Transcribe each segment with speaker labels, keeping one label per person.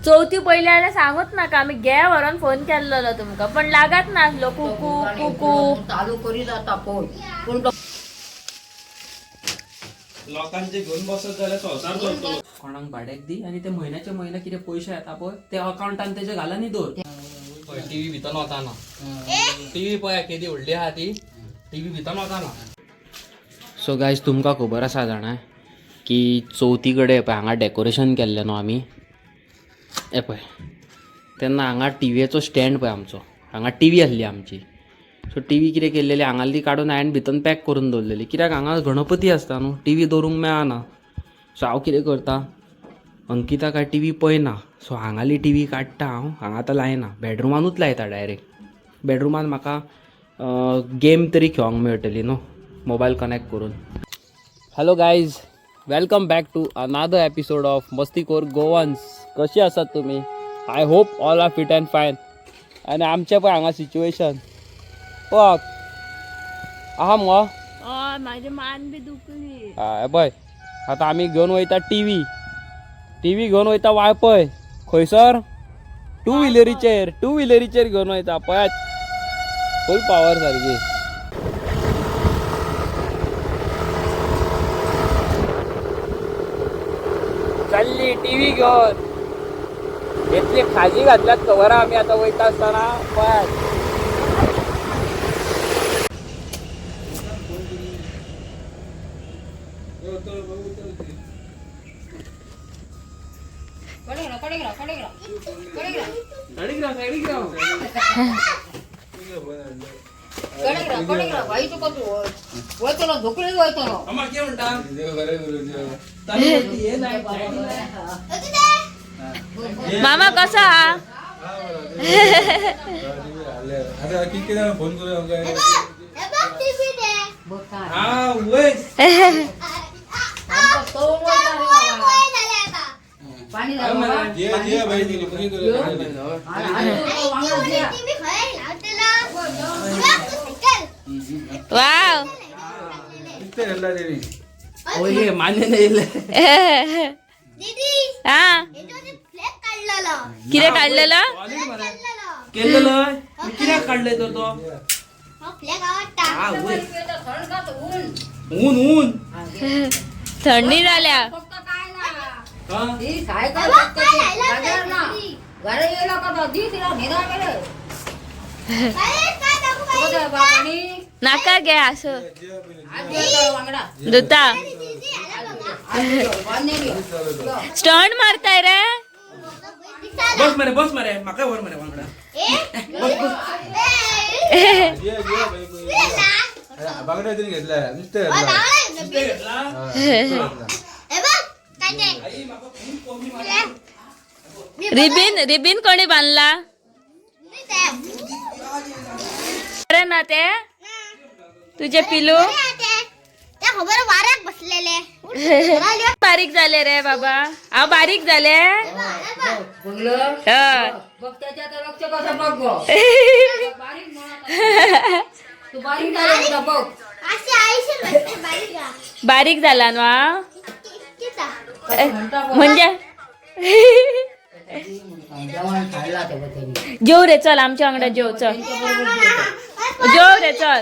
Speaker 1: चवथी पयली जाल्यार सांगूच नाका, आमी गे व्हरोन फोन केल्लो तुमकां पण लागत नासलो. कुकू कुकू
Speaker 2: चालू करीत जाता फोन पूण तो
Speaker 3: लोकांचे घेवन बसत जाल्यार संवसार चलतलो.
Speaker 4: कोणाक भाड्याक दी आनी ते म्हयन्याचे म्हयने कितें पयशे येता पळय ते अकाउंटान तेजे घाल आनी दवर.
Speaker 3: पळय टीव्ही भितर वताना, टीव्ही पळय केदी व्हडली आहा ती, टीव्ही भितर वताना.
Speaker 4: सो गायज तुमकां खबर आसा जाणा की चवथी कडेन पळय हांगा डेकोरेशन केल्लें न्हू आमी, हें पळय तेन्ना हांगा टिवीयेचो स्टँड पळय आमचो, हांगा टिवी आसली आमची. सो टिवी कितें केल्लेली हांगाली काडून हांवें भितर पॅक करून दवरलेली, कित्याक हांगा गणपती आसता न्हू, टिवी दवरूंक मेळना. सो हांव कितें करता, अंकिता काय टिवी पळयना, सो हांगाली टिवी काडटा हांव, हांगा आतां लायना, बेडरुमानूच लायता डायरेक्ट. बेडरुमान म्हाका गेम तरी खेळोंक मेळटली न्हू मोबायल कनेक्ट करून. Hello guys, welcome back to another episode of Mastikoar Goans. कशी आसात तुमी? I hope all are fit and fine. आनी आमचें पळय हांगा सिच्युएशन पळय आहा मुगो.
Speaker 1: हय, माझी मान बी दुखली.
Speaker 4: हय पळय आतां आमी घेवन वयता टिवी, टिवी घेवन वयता वाळपय. खंयसर? टू व्हिलरीचेर, टू व्हिलरीचेर घेवन वयता. पळयात फूल पावर सारकी. चल्ली टिवी घेवन, घेतली खाजी घातल्यात खबर आमी आतां वयता आसतना पळयात.
Speaker 2: बाई तुका वयतलो धोकळी वयतलो.
Speaker 3: अम्मा कितें म्हणटा?
Speaker 1: मामा कसा हा?
Speaker 5: आता किती जण फोन करू आमकां?
Speaker 3: हा वयस.
Speaker 2: पाणी झालं बाबा.
Speaker 5: जे जे बाई दिली बुकिंग करू.
Speaker 2: आणि तो वांगडा घे.
Speaker 1: वाव.
Speaker 5: किती घातला तेणी?
Speaker 4: ओय मान्य नाही.
Speaker 1: हा कितें काडलेलं?
Speaker 4: केलेलं मी कित्याक काडले तर तो? हा वय. ऊन ऊन.
Speaker 1: थंडी जाल्या.
Speaker 2: फक्त काय ना
Speaker 4: हा?
Speaker 2: ही सायकल फक्त ती जाग्यार ना घरा येयला का तो दी तिला न्हिदा मेले. तुका ते बापानी
Speaker 1: नाका घे असं.
Speaker 2: आज जेवता वांगडा.
Speaker 1: दुता.
Speaker 2: आज जेव, बांधणे घे.
Speaker 1: स्टंट मारताय रे.
Speaker 3: बस मरे, बस मरे, म्हाका व्हर मरे वांगडा.
Speaker 5: जे जे बाई बांगड्या तरी घेतला नुसतं घातला.
Speaker 1: रिबीन रिबीन कोणी बांधला बरं ना ते तुझे पिलू?
Speaker 6: खबर वाऱ्याक बसलेले.
Speaker 1: बारीक झाले रे बाबा, हांव बारीक झाले.
Speaker 2: बघलं?
Speaker 1: हय.
Speaker 2: बघ त्याच्या आता लक्ष कसं बघ गो. बारीक म्हणत आहे. तू बारीक झाला तुझा बघ.
Speaker 6: असे आयुष्य बसते बारीक आ.
Speaker 1: बारीक झाला ना
Speaker 6: इतकीच आ.
Speaker 2: कसं म्हणता बघ.
Speaker 1: म्हणजे
Speaker 2: जेवण खायला ते बघ त्यांनी.
Speaker 1: जेव रे चल, आमच्या वांगडा जेव चल, जेव रे चल.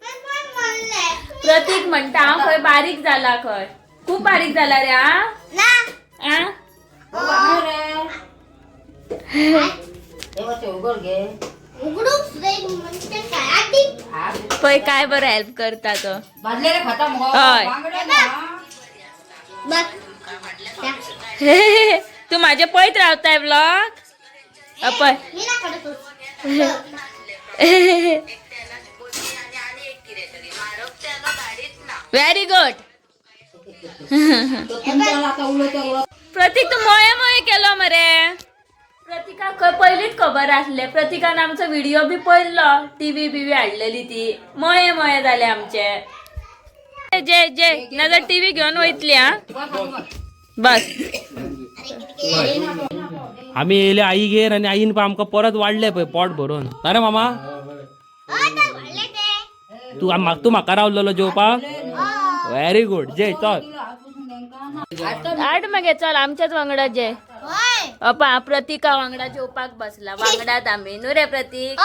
Speaker 6: पण कोण म्हणले?
Speaker 1: प्रतीक म्हणता हांव खंय बारीक झाला, खंय खूप बारीक झाला रे. हा.
Speaker 6: ना.
Speaker 1: आ?
Speaker 2: बघ हा रे. तेव्हा ते उघड घे.
Speaker 6: उघडूक सुद्धा एक म्हणजे काय आधी
Speaker 2: हा.
Speaker 1: पळय काय बरं हेल्प करता तो.
Speaker 2: भाजलेले खाता मग
Speaker 1: हय.
Speaker 2: बांगडे ना.
Speaker 6: बघ.
Speaker 1: तू माझ्या पळत रावताय ब्लॉग पळय.
Speaker 6: मी ना काढत.
Speaker 1: Very good.
Speaker 2: तो तुमच्या आता उलयता.
Speaker 1: प्रतीक तू मोये मोये केलो मरे. प्रतीकाक खंय पयलींच खबर आसले, प्रतीकान आमचो व्हिडिओ बी पळयल्लो, टीव्ही बिवी हाडलेली ती. मोये मोये जाले आमचे. जे जे नाजाल्यार टीव्ही घेवन वयतली. हा बस.
Speaker 4: आमी येयले आईगेर आनी आईन पळय आमकां परत वाडले पळय पोट भरून. अरे मामा, तू तूं म्हाका रावलेलो जेवपाक. व्हेरी गुड, जे चल.
Speaker 2: हात पुसून तांकां.
Speaker 1: आड मगे चल आमच्याच वांगडा जे.
Speaker 6: होय.
Speaker 1: अपा प्रतीका वांगडा जेवपाक बसला, वांगडात आमी न्हू रे प्रतीक.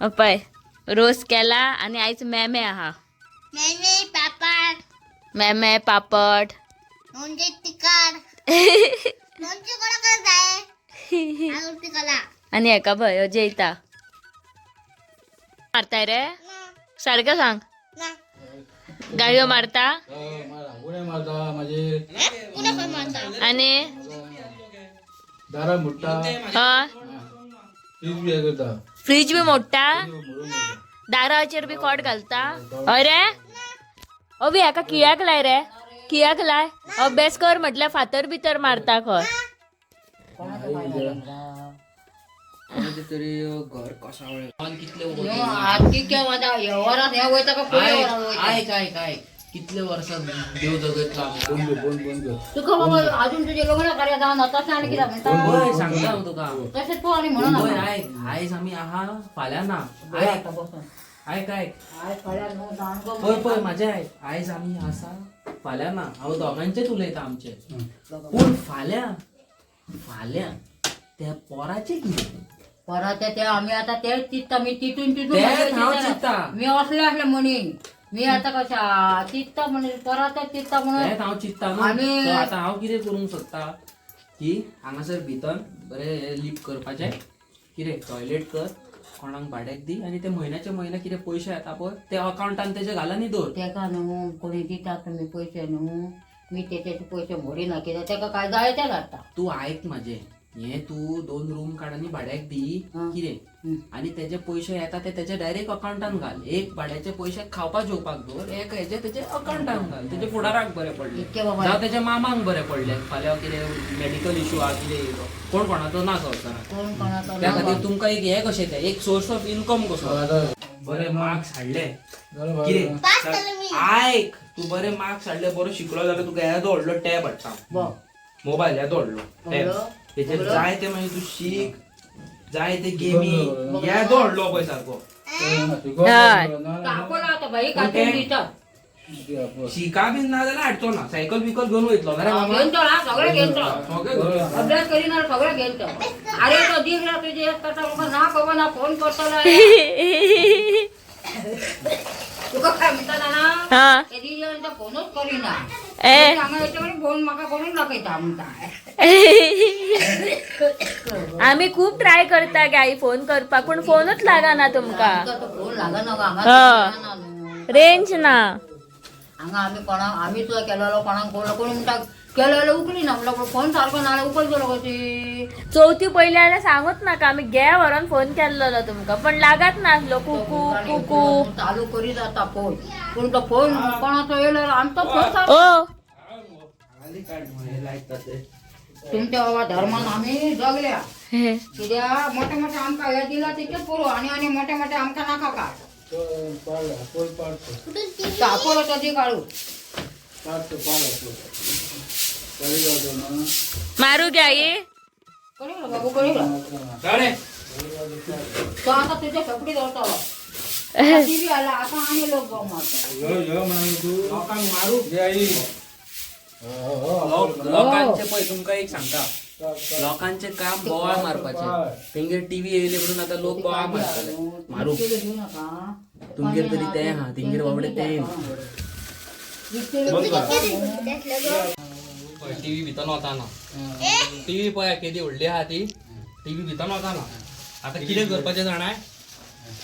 Speaker 1: अपाय रोस केला आणि आयज मेमे आहा.
Speaker 6: मेमे पापड.
Speaker 1: मेमे पापड.
Speaker 6: लोणचे तिखट. लोणचे कोणाकडे जाय आलू तिखला.
Speaker 1: आणि एका भय जेयता मारताय रे, सारखं सांग.
Speaker 6: ना.
Speaker 1: गाळयो मारता.
Speaker 5: उड्या मारता माझे.
Speaker 6: कुणा खंय मारता?
Speaker 1: आणि
Speaker 5: दारा मोडटा.
Speaker 1: हा.
Speaker 5: फ्रीज बी हे करता.
Speaker 1: फ्रीज बी मोडटा.
Speaker 5: मोडून वयता.
Speaker 1: दाराचेर बी खोट घालता. अरे अवी हाका किळ्याक लाय रे, किळ्याक लाय. अभ्यास कर म्हटल्यार फातर बितर मारता खंय.
Speaker 4: तरी घर कसावळे कितले
Speaker 2: वरात ह्या वयता का फुडें वरात वयता?
Speaker 4: ऐक ऐक ऐक, कितले वर्सां देव जगयतलो आमकां.
Speaker 5: बंद कर, बंद बंद कर.
Speaker 2: तुका बाबा अजून तुझे लग्न कार्य जावन तशें आनी कितें म्हणटा?
Speaker 4: पळय सांगता हांव तुका.
Speaker 2: तशें तूं आनी म्हणून
Speaker 4: पळय आयक, आयज आमी आहा फाल्यां ना. आयक आयक आयक, पळय पळय म्हाजें आयक, आयज आमी आसा फाल्यां ना. हांव दोगांचेच उलयता आमचें, पूण फाल्यां फाल्यां त्या पोराचें कितें?
Speaker 2: परत ते आमी आतां ते चिंतता, मी तितून तितून
Speaker 4: तेंच हांव चिंतता.
Speaker 2: मी असले असले म्हणी मी आतां कशें चिंतता म्हणून परत चिंतता म्हणून
Speaker 4: तेंच हांव चिंतता न्हू.
Speaker 2: आमी-
Speaker 4: So आतां हांव कितें करूंक सोदता की हांगासर भितर बरें लीप करपाचें, कितें टॉयलेट कर, कोणाक भाड्याक दी आनी ते म्हयन्याचे म्हयने कितें पयशे येता पळय ते अकावंटान तेजे घाल आनी दवर.
Speaker 2: तेका न्हू कोणी दिता तुमी पयशे न्हू, मी तेचे पयशे मोडिना कित्याक तेका काय जाय ते घालता.
Speaker 4: तूं आयक म्हाजें, हें तूं दोन रूम काड आनी भाड्याक दी कितें, आनी तेजे पयशे येता ते तेजे डायरेक्ट अकावंटान घाल. एक भाड्याचे पयशे खावपा जेवपाक दवर, एक हेजे तेजे अकावंटान घाल. तेजे फुडाराक बरें पडलें
Speaker 2: इतके बाबा.
Speaker 4: जावं तेच्या मामाक बरें पडलें फाल्यां कितें मेडिकल इशू आहा कितें येयलो, कोण कोणाचो ना संवसारात.
Speaker 2: कोण कोणाचो
Speaker 4: त्या
Speaker 2: ना.
Speaker 4: खातीर तुमकां एक हें कशें तें एक सोर्स ऑफ इन्कम कसो. बरे मार्क्स हाडले कितें,
Speaker 6: पास जाले मी.
Speaker 4: आयक तूं बरे मार्क्स हाडले, बरो शिकलो जाल्यार तुका येदो व्हडलो टॅब हाडटा, मोबायल येदो व्हडलो टॅब, तेचेर जाय ते मागीर तूं शीक, जाय ते गेमी, येदो व्हडलो पळय सारको.
Speaker 2: तापो लावता बाई कातून दिता.
Speaker 4: शिका बीन ना जाल्यार हाडचो ना, सायकल बिकल घेवन वयतलो ना रे मामा.
Speaker 2: घेवन तो हा सगळें घेवन तो.
Speaker 4: सगळें घेवन.
Speaker 2: अभ्यास करीना सगळें घेवन तो. अरे तो दीस रात तुजे एक करता म्हाका ना खबर ना फोन करतलो. तुका काय म्हणटा जाणा?
Speaker 1: हा.
Speaker 2: ते दीस रात तो फोनूच करीना.
Speaker 1: ए.
Speaker 2: हांगा येता म्हण फोन म्हाका करून दाखयता म्हणटा.
Speaker 1: आमी खूप ट्राय करता गे आई फोन करपाक, पूण फोनूच लागना तुमकां.
Speaker 2: आमकां तो फोन लागना गो हांगा.
Speaker 1: हा.
Speaker 2: ना न्हू.
Speaker 1: रेंज ना.
Speaker 2: हांगा आमी कोणाक आमी सुद्दां केलेलो कोणाक कोण कोण म्हणटा केलेलो उकली ना म्हणलो, फोन सारको ना जाल्यार उकलतलो कशी?
Speaker 1: चवथी पयली जाल्यार सांगूच नाका, आमी गे व्हरोन फोन केल्लो तुमकां पण लागत नासलो. कुकू कुकू
Speaker 2: चालू करीत जाता फोन, पूण तो फोन कोणाचो येयलो आमचो फोन सारको.
Speaker 1: ओ.
Speaker 2: तुमच्या बाबा धर्मान आमी जगल्या कित्याक मोठे मोठे आमकां हे दिला तितकें पुरो आनी आनी मोठे मोठे आमकां नाका काय. तापो दी काडू.
Speaker 1: मारू गे आई.
Speaker 2: करी बाबू करी.
Speaker 4: अरे
Speaker 2: तो आतां तुज्या सपडी दवरतलो टीव्ही आला आतां आनी लोक बोम मारता.
Speaker 4: लोकांक मारू. लोकांचे पळय तुमकां एक सांगता, लोकांचे काम बोवाळ मारपाचें. तेंगेर टीव्ही येयले म्हणून आतां लोक बोवाळ मारतले. मारू तुमगेर तरी तें आहा, तेंगेर बाबडे तें.
Speaker 3: टीव्ही भितर वताना टीव्ही पळय केदी व्हडली आहा ती, टीव्ही भितर वताना. आतां कितें करपाचें जाणाय,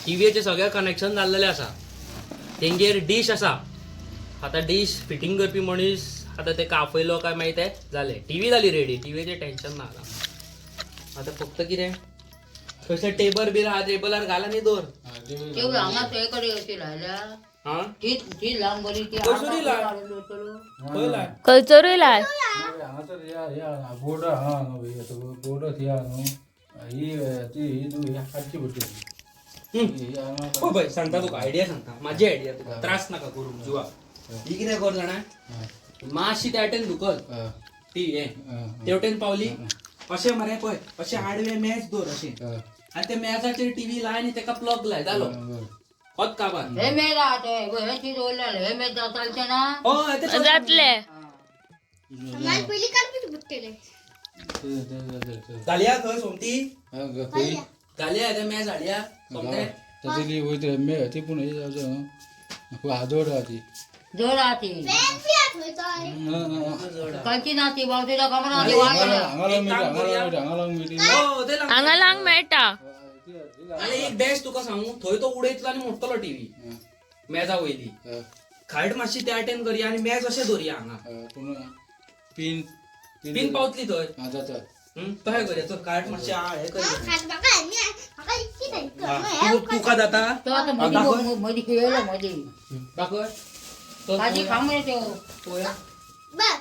Speaker 3: टीव्हीचें सगळें कनेक्शन जाल्लेलें आसा, तेंगेर डीश आसा. आतां डीश फिटींग करपी मनीस आतां तेका आपयलो काय मागीर तें जालें, टीव्ही जाली रेडी. टीव्हीचें टेंशन ना आतां. आतां फक्त कितें थंयसर टेबल बी आहा, टेबलार घाल आनी दवर.
Speaker 2: तेवढं हांगा थंय कडेन अशी लायल्या.
Speaker 4: आं
Speaker 2: ती ती लांब बरी ती
Speaker 4: खंयसरूय लाय. खंय लाय?
Speaker 1: खंयसरूय लाय.
Speaker 5: हांगासर ह्या बोर्ड आहा न्हू भाई, बोर्ड थंय आहा न्हू, ही ती ही न्हू ही काडची पडटली.
Speaker 4: पळय पळय सांगता तुका आयडिया सांगता, म्हाजी आयडिया तुका त्रास नाका करूंक जिवा. ही कितें कर जाणा, मातशी त्या वाटेन धुकल ती हें तेवटेन पावली अशें मरे पळय, अशें आडवें मॅच दवर अशें, आनी त्या मॅचाचेर टीव्ही लाय आनी तेका प्लग लाय, जालो.
Speaker 3: होत काबार.
Speaker 2: हे मेज आहा ते, हे चीज उरलेले, हे मेज चलचे ना.
Speaker 3: हय, ते चलता.
Speaker 1: जातले.
Speaker 6: मला पहिली काढ बुट्टेले.
Speaker 3: घालया खंय सोमती, घालया ते मेज हाडया सोमते.
Speaker 5: तातूंतली वयता मे ती, पूण हे जावचो न्हू, आदोड आहा ती.
Speaker 2: जड आहा ती.
Speaker 6: बॅग बी आठवतोय.
Speaker 5: ना ना.
Speaker 2: कळची ना ती बाबा, तुझ्या खबर ना ती वाज.
Speaker 5: हांगा लावून मेळटा, हांगा लावून मेळटा, हांगा लावून मेळटी.
Speaker 3: हो, ते लाग.
Speaker 1: हांगा लांग मेळटा.
Speaker 3: आनी एक डॅश तुका सांगू, थंय तो उडयतलो आनी मोडटलो टीव्ही मेजा वयली. खाट मातशी त्या वाटेन करया आनी मेज अशें दवरया हांगा.
Speaker 5: पूण पिन
Speaker 3: पिन पावतली थंय.
Speaker 5: हा, जाता.
Speaker 3: तशें करया. चल, खाट मातशी हे करया.
Speaker 6: खात म्हाका आनी म्हाका इतकी जाय.
Speaker 3: तुका जाता.
Speaker 2: तो आता मदी मदी खेळलो मदी.
Speaker 3: दाखय.
Speaker 2: भाजी खावंक रे त्यो.
Speaker 3: पळोवया.
Speaker 6: बघ.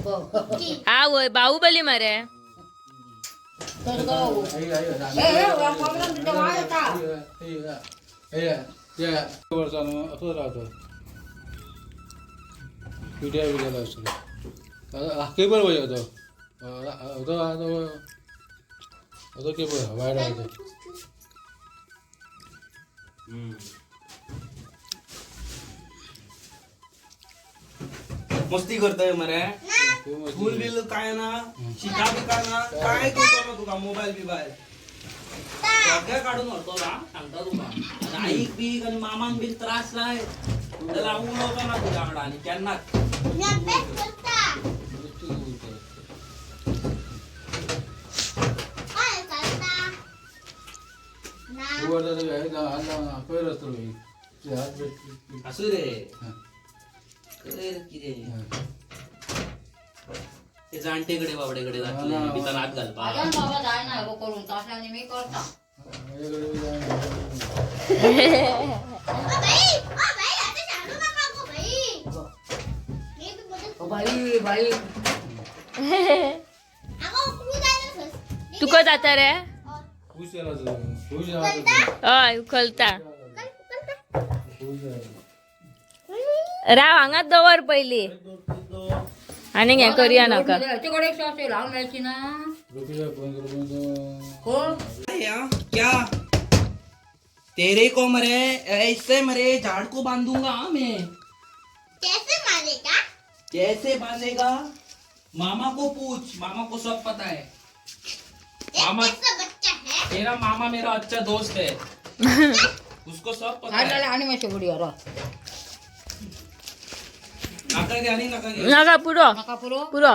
Speaker 2: बघ.
Speaker 1: आवय, बाहुबली मरे.
Speaker 2: तो तुका हे हे कमरान तुझ्या वाज येता.
Speaker 5: वर्सा न्हू असो रावतो, पिड्या बिड्या लावसलो केबल वय तो तो तो केबल वायर आहा तो.
Speaker 3: मस्ती करतय मरे. स्कूल बिल काय ना, शिका बिका ना, काय करतो ना तुका मोबायल बिबायल सगळें काडून व्हरतलो हा, सांगता तुका. आनी आईक बीक आनी मामाक बीन त्रास जाय जाल्यार हांव उलोवचो ना तुज्या वांगडा आनी केन्नाच.
Speaker 6: मी अभ्यास करता. काय करता ना?
Speaker 5: पयर आसतलो हात.
Speaker 3: आसूं रे, कर कितें ते जाणटे कडेन बाबडे कडेन जातले भितर हात घालपाक.
Speaker 2: माझ्यान बाबा जायना हे करून तसल्यानी मी करता.
Speaker 6: ओ बाई, ओ बाई, आता सांगू नका गो बाई. मी बी मदत.
Speaker 2: ओ बाई बाई.
Speaker 6: अगं, उकळू जायला खस.
Speaker 1: तुका जाता रे.
Speaker 5: खुश जाला, खुश जाला.
Speaker 1: हय, उखलता.
Speaker 5: खुश जाला.
Speaker 1: राव, हांगाच दवर पयली आनी हें करूया नाका.
Speaker 2: ह्याच्याकडे एक श्वास लावून मेळची ना.
Speaker 5: रुपया फोन करून.
Speaker 2: कोण?
Speaker 3: क्या तेरे को मरे, ऐसे मरे झाड़ को बांधूंगा हाँ मैं.
Speaker 6: कैसे मारेगा?
Speaker 3: कैसे बांधेगा, मामा को पूछ, मामा को सब पता है.
Speaker 6: एक
Speaker 3: मामा
Speaker 6: कैसा बच्चा है?
Speaker 3: तेरा मामा मेरा अच्छा दोस्त है, उसको सब पता
Speaker 2: काय
Speaker 3: है.
Speaker 2: झालं आणि मातशें उडी रो.
Speaker 3: नाका घे आणि नका घे.
Speaker 1: नाका, पुरो.
Speaker 2: नका पुरो.
Speaker 1: पुरो.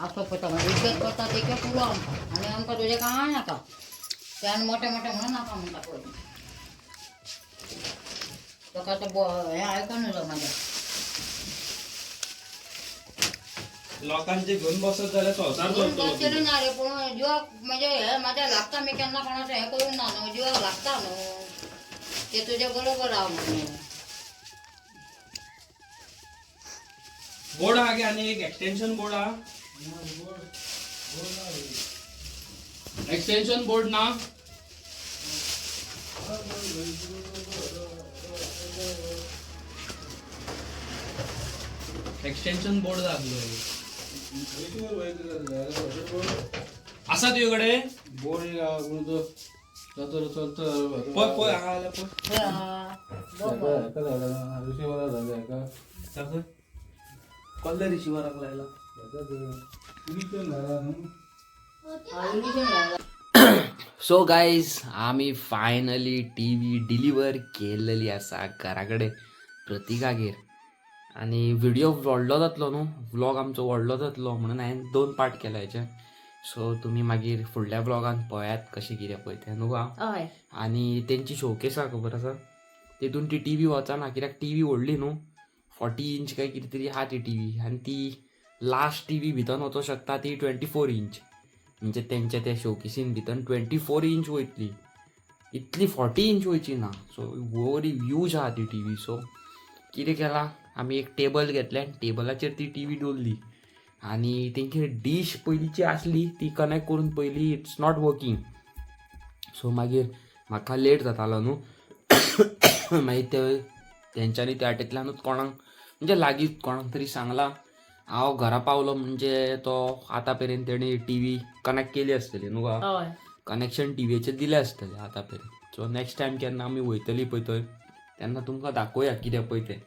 Speaker 2: असो पता म्हणजे इतकेच करता ते पुरो आमकां आनी आमकां तुजें काय नाका ते आनी मोठे मोठे म्हणून नाका म्हणटा पळय ताका तो हें आयकून जाय म्हाजें.
Speaker 3: लोकांचे घेऊन बसत जाल्यार संवसार चलतलो.
Speaker 2: बसलें ना रे, पूण जिवाक म्हणजे हे म्हाज्या लागता. मी केन्ना कोणाचें हें करूंक ना न्हू, जिवाक लागता न्हू ते तुजे बरोबर आहा म्हणून.
Speaker 3: बोर्ड हा घे आणि एक एक्सटेन्शन बोर्ड हा. एक्सटेन्शन बोर्ड ना. एक्सटेन्शन बोर्ड लागलो आसा तुजे कडेन?
Speaker 5: बोर्ड पूण तो जातो चलता.
Speaker 3: पळय पळय, हांगा जाल्यार पळय.
Speaker 2: पळय आहा, बघ.
Speaker 5: रिसिवर झालं एका.
Speaker 3: दाखय, कसल्या रिसिवराक लायला?
Speaker 5: झाला न्हू.
Speaker 4: सो गायज, आमी फायनली टी व्ही डिलिव्हर केलेली आसा घरा कडेन प्रतिकागेर. आनी व्हिडिओ व्हडलो जातलो न्हू, व्लॉग आमचो व्हडलो जातलो म्हणून हांवें दोन पार्ट केला हेचे. सो तुमी मागीर फुडल्या व्लॉगान पळयात कशें कितें पळय तें न्हू गा.
Speaker 1: हय.
Speaker 4: आनी तेंची शोकेस आहा, खबर आसा, तेतून ती टी व्ही वचना कित्याक टी व्ही व्हडली न्हू, 40 इंच काय कितें तरी आहा ती टी व्ही. आनी ती लास्ट टी व्ही भितर वचोंक शकता ती 24 इंच, म्हणजे तेंच्या त्या शोकेसीन भितर 24 इंच वयतली इतली, 40 इंच वयची ना. सो बरी ह्यूज आहा ती टी व्ही. सो कितें केलां आमी, एक टेबल घेतलें आनी टेबलाचेर ती टी व्ही दवरली. आनी तेंची डीश पयलींची आसली ती कनेक्ट करून पयली, it's not working. So मागीर म्हाका लेट जातालो न्हू, मागीर ते तेंच्यांनी त्या वाटेंतल्यानूच कोणाक, म्हणजे लागींच कोणाक तरी सांगलां. हांव घरा पावलो म्हणजे तो आतां मेरेन तेणी टी व्ही कनेक्ट केली आसतली न्हू गा.
Speaker 1: हय.
Speaker 4: कनेक्शन टी व्हीचेर दिलें आसतलें आतां मेरेन. सो सो नेक्स्ट टायम केन्ना आमी वयतली पळय थंय तेन्ना तुमकां दाखोवया कितें पळय तें.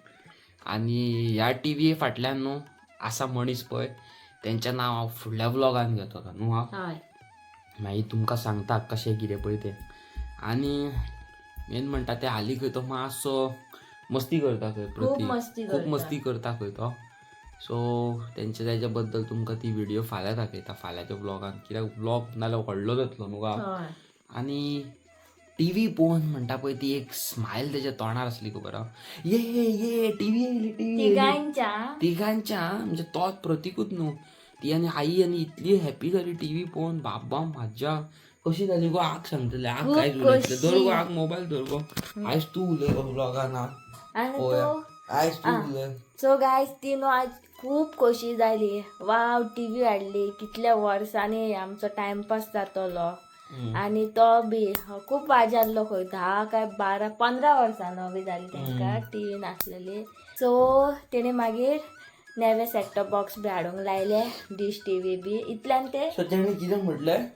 Speaker 4: आनी ह्या टी व्ही फाटल्यान न्हू आसा मनीस पळय, तेंचें नांव हांव फुडल्या व्लॉगान घेतलो न्हू हांव.
Speaker 1: हय.
Speaker 4: मागीर तुमकां सांगता कशें कितें पळय तें. आनी मेन म्हणटा तें हालीं खंय तो मातसो मस्ती करता खंय,
Speaker 1: खूब
Speaker 4: प्रतीक
Speaker 1: मस्ती
Speaker 4: खूब
Speaker 1: करता.
Speaker 4: मस्ती करता खंय तो. सो तेंचे तेज्या बद्दल तुमकां ती व्हिडियो फाल्यां दाखयता, फाल्यांच्या व्लॉगान, कित्याक व्लॉग नाल्यार व्हडलो जातलो न्हू गा.
Speaker 1: हय.
Speaker 4: आनी टी व्ही पळोवन म्हणटा पळय ती एक स्मायल तेज्या तोंडार आसली खबर आहा, ये ये टी व्ही येयली, टी व्ही येयली.
Speaker 1: तिगांच्या.
Speaker 4: तिगांच्या, म्हणजे तोच प्रतिकूच न्हू ती आनी आई आनी इतली हॅपी जाली टी व्ही पळोवन. बाबा म्हाज्या कशी जाली गो, आग सांगतले आग
Speaker 1: खूब
Speaker 4: कांयच उलयतले.
Speaker 1: खोशी.
Speaker 4: धर गो आग मोबायल धर गो, आयज तूं उलय गो व्लॉगान.
Speaker 1: आनी
Speaker 4: पळोवया.
Speaker 1: तो
Speaker 4: आयज तूं उलय.
Speaker 1: सो गायज ती न्हू आज खूब खोशी जाली, वाव टी व्ही हाडली कितल्या वर्सांनी आमचो टायमपास जातलो. आनी तो बी खूब वाजाल्लो खंय, 10 काय 12 15 वर्सां बी जाली तांकां टी व्ही नासलेली. सो तेणे मागीर नवे सेटॉप बॉक्स बी हाडूंक लायले, डीश टी व्ही बी इतल्यान ते.
Speaker 4: सो तेणी कितें म्हटलें?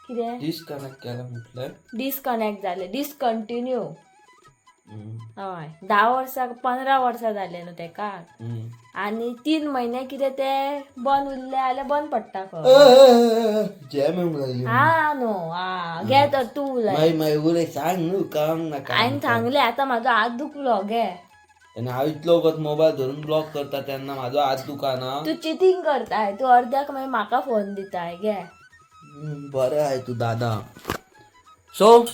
Speaker 1: कितें?
Speaker 4: डिस्कनेक्ट केला म्हटलें.
Speaker 1: डिस्कनेक्ट जाले, डिसकंटिन्यू. हय, 10 वर्सां 15 वर्सां जाले न्हू तेका. आनी 3 म्हयने कितें ते बंद उरले जाल्यार बंद पडटा खंय.
Speaker 4: जॅम येवंक लागली.
Speaker 1: हा न्हू, हा घे तर तूं उलय.
Speaker 4: मागीर मागीर उलय, सांग न्हू काम नाका.
Speaker 1: हांवें सांगलें आतां म्हाजो हात दुखलो घे.
Speaker 4: आनी हांव इतलो वगत मोबायल धरून ब्लॉक करता तेन्ना म्हाजो हात दुखाना.
Speaker 1: तूं चिटींग करताय, तूं अर्द्याक मागीर म्हाका फोन दिताय घे.
Speaker 4: बरें आहे तूं दादा. सो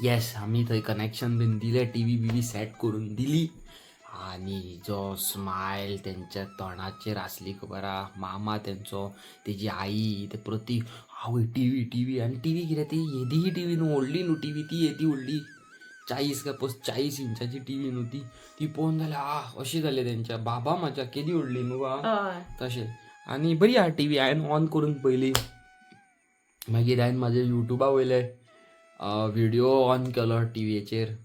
Speaker 4: येस आमी थंय कनेक्शन बीन दिलें, टी व्ही बिवी सेट करून दिली. आनी जो स्मायल तेंच्या तोंडाचेर आसली खबर आहा, मामा तेंचो, तेजी आई, ते प्रतीक, आवय टी व्ही टी व्ही. आनी टी व्ही कितें ती येदी टी व्ही न्हू, व्हडली न्हू टी व्ही ती, येदी व्हडली 40 काय 40 इंचाची टी व्ही न्हू ती, ती पळोवन जाल्यार आ अशी जाली तेंच्या, बाबा म्हाज्या केदी व्हडली न्हू गा.
Speaker 1: हय.
Speaker 4: तशें आनी बरी आहा टी व्ही, हांवें ऑन करून पळयली. मागीर हांवें म्हाजे युट्युबा वयले व्हिडियो ऑन केलो टी व्हीचेर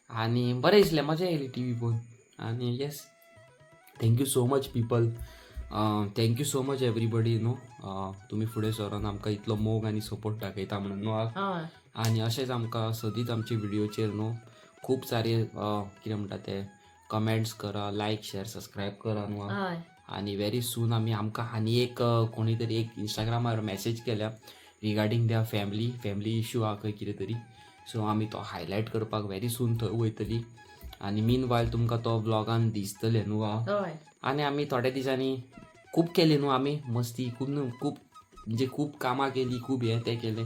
Speaker 4: आनी बरें दिसलें, मजा येयली टी व्ही पळोवन. आनी yes, thank you so much people, thank you so much everybody न्हू, तुमी फुडें सरोन आमकां इतलो मोग आनी सपोर्ट दाखयता म्हणून न्हू.
Speaker 1: हय.
Speaker 4: आनी अशेंच आमकां सदींच आमचे व्हिडियोचेर न्हू खूब सारे कितें म्हणटा ते कमेंट्स करा, लायक शेअर सबस्क्रायब करा न्हू.
Speaker 1: हय.
Speaker 4: आनी व्हेरी सून आमी आमकां आनी एक कोणी तरी एक इंस्टाग्रामार मॅसेज केल्या regarding their family, family issue आहा खंय कितें तरी. सो आमी तो हायलायट करपाक व्हेरी सून थंय वयतली. आनी मीन वायल तुमकां तो व्लॉगान दिसतलें न्हू.
Speaker 1: हय.
Speaker 4: आनी आमी थोड्या दिसांनी खूब केली न्हू आमी मस्ती, खूब न्हू खूब म्हणजे खूब कामां केली, खूब हें तें केलें.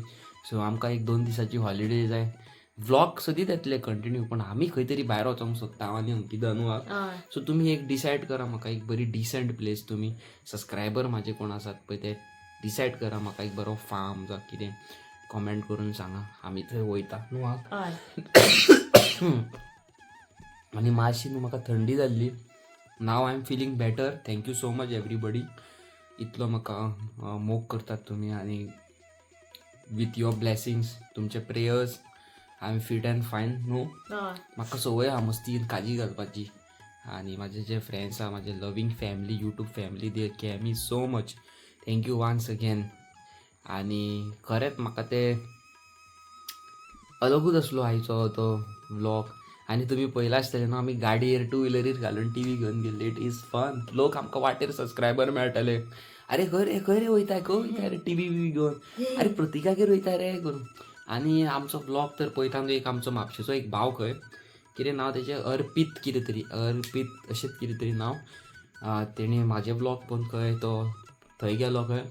Speaker 4: सो आमकां एक 2 दिसाची हॉलिडे जाय. व्लॉग सदींच येतले कंटिन्यू, पण आमी खंय तरी भायर वचोंक सोदता हांव आनी अंकिता न्हू.
Speaker 1: हय.
Speaker 4: सो तुमी एक डिसायड करा म्हाका एक बरी डिसंट प्लेस, तुमी सबस्क्रायबर म्हाजे कोण आसात पळय ते डिसायड करा म्हाका एक बरो फार्म जावं कितें, कॉमेंट करून सांगा, आमी थंय वयता न्हू.
Speaker 1: हय.
Speaker 4: आनी मातशी न्हू म्हाका थंडी जाल्ली, now I am feeling better. Thank you so much everybody, इतलो म्हाका मोग करतात तुमी. आनी विथ your blessings, तुमचे prayers, I am fit and fine न्हू.
Speaker 1: हय.
Speaker 4: म्हाका संवय आहा मस्तीन काजी घालपाची. आनी म्हाजे जे फ्रेंड्स आहा, म्हाजे loving family, YouTube family, they care me so much, thank you once again. आनी खरेंच म्हाका ते अलगूच आसलो आयचो तो व्लॉग. आनी तुमी पळयला आसतलें न्हू, आमी गाडयेर टू व्हिलरीर घालून टी व्ही घेवन गेल्ले. It is fun. लोक आमकां वाटेर सबस्क्रायबर मेळटाले, अरे खंय रे, खंय रे वयता, खंय वयता रे टी व्ही बी घेवन, अरे प्रतिकागेर वयता रे करून. आनी आमचो व्लॉग तर पळयता न्हू, एक आमचो म्हापशेचो एक भाव खंय, कितें नांव तेजें, अर्पीत कितें तरी, अर्पीत अशेंच कितें तरी नांव. तेणी म्हाजे व्लॉग पळोवन खंय तो थंय गेलो खंय,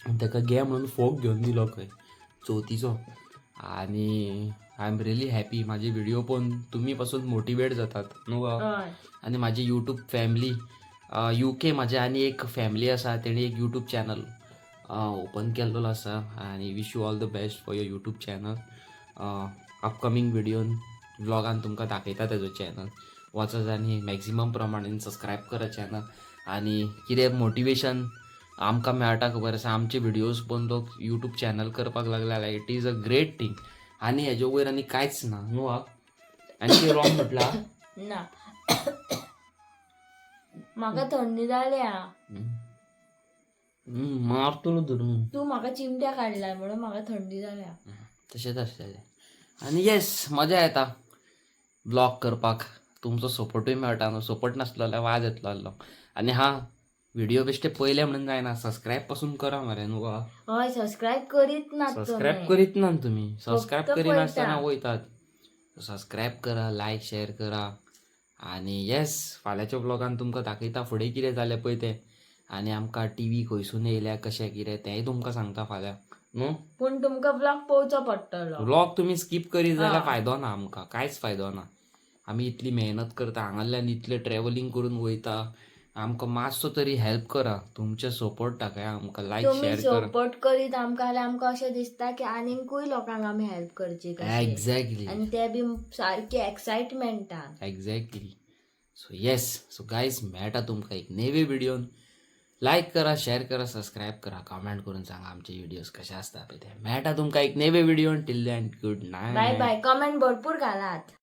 Speaker 4: आनी ताका घे म्हणून फोग घेवन दिलो खंय चवथीचो. आनी I am really happy, म्हाजे व्हिडिओ पळोवन तुमी पासून मोटिवेट जातात न्हू गो.
Speaker 1: हय.
Speaker 4: आनी म्हाजी यूट्यूब फॅमिली UK, म्हाजी आनी एक फॅमिली आसा, तेणी एक यूट्यूब चॅनल ओपन केल्लो आसा. आनी wish you all the best for your YouTube channel. Upcoming व्हिडियोन व्लॉगान तुमकां दाखयता तेजो चॅनल, वचत आनी मॅक्झिमम प्रमाणेन सबस्क्रायब करा चॅनल. आनी कितें मोटिवेशन आमकां मेळटा खबर आसा, आमचे व्हिडियोज पळोवन लोक यूट्यूब चॅनल करपाक लागले जाल्यार it is a great thing. आनी हेज्या वयर आनी कांयच ना न्हू. आनी कितें रॉंग म्हटलां?
Speaker 1: ना, म्हाका थंडी जाल्या.
Speaker 4: मारतलो धरून.
Speaker 1: तूं म्हाका चिमट्या काडलाय म्हणून म्हाका थंडी जाल्या.
Speaker 4: तशेंच आसतलें. आनी येस मजा येता ब्लॉग करपाक. तुमचो सपोर्टूय मेळटा न्हू. सपोर्ट नासलो जाल्यार वाज येतलो आहलो. आनी हा व्हिडिओ बेश्टे पयले म्हणून जायना, सबस्क्रायब पासून करा मरे न्हू गो.
Speaker 1: हय, सबस्क्रायब करीत ना.
Speaker 4: सबस्क्रायब करीत ना तुम्ही, सबस्क्रायब
Speaker 1: फक्त
Speaker 4: करिनासतना
Speaker 1: पळयता.
Speaker 4: वयतात. सबस्क्रायब करा, लायक शेअर करा. आनी येस, फाल्यांच्या ब्लॉगान तुमकां दाखयता फुडें कितें जालें पळय तें, आनी आमकां टीव्ही खंयसून येयल्या कशें कितें तेंय तुमकां सांगता फाल्यां न्हू.
Speaker 1: पूण तुमकां ब्लॉग पळोवचो पडटलो.
Speaker 4: ब्लॉग तुमी स्कीप करीत जाल्यार फायदो ना आमकां, कांयच फायदो ना. आमी इतली मेहनत करता, हांगासरल्यान इतलें ट्रॅव्हलिंग करून वयता, आमकां मातसो तरी हेल्प करा, तुमचे सपोर्ट दाखया आमकां, लायक
Speaker 1: तुमी
Speaker 4: शेअर करा.
Speaker 1: सपोर्ट करीत आमकां जाल्यार आमकां अशें दिसता की आनीकूय लोकांक आमी हेल्प करची कशी.
Speaker 4: एग्जॅक्टली.
Speaker 1: आनी ते बी सारकी एक्सायटमेंटान.
Speaker 4: Exactly. So yes, so guys, मेळटा तुमकां एक नेवे व्हिडिओन. लायक करा, शेअर करा, सबस्क्रायब करा, कमेंट करून सांगा आमचे व्हिडिओज कसे असतात ते. मेळटा तुमकां एक नेवे व्हिडिओन. Till then, good
Speaker 1: bye
Speaker 4: night.
Speaker 1: Bye. Comment भरपूर घालात.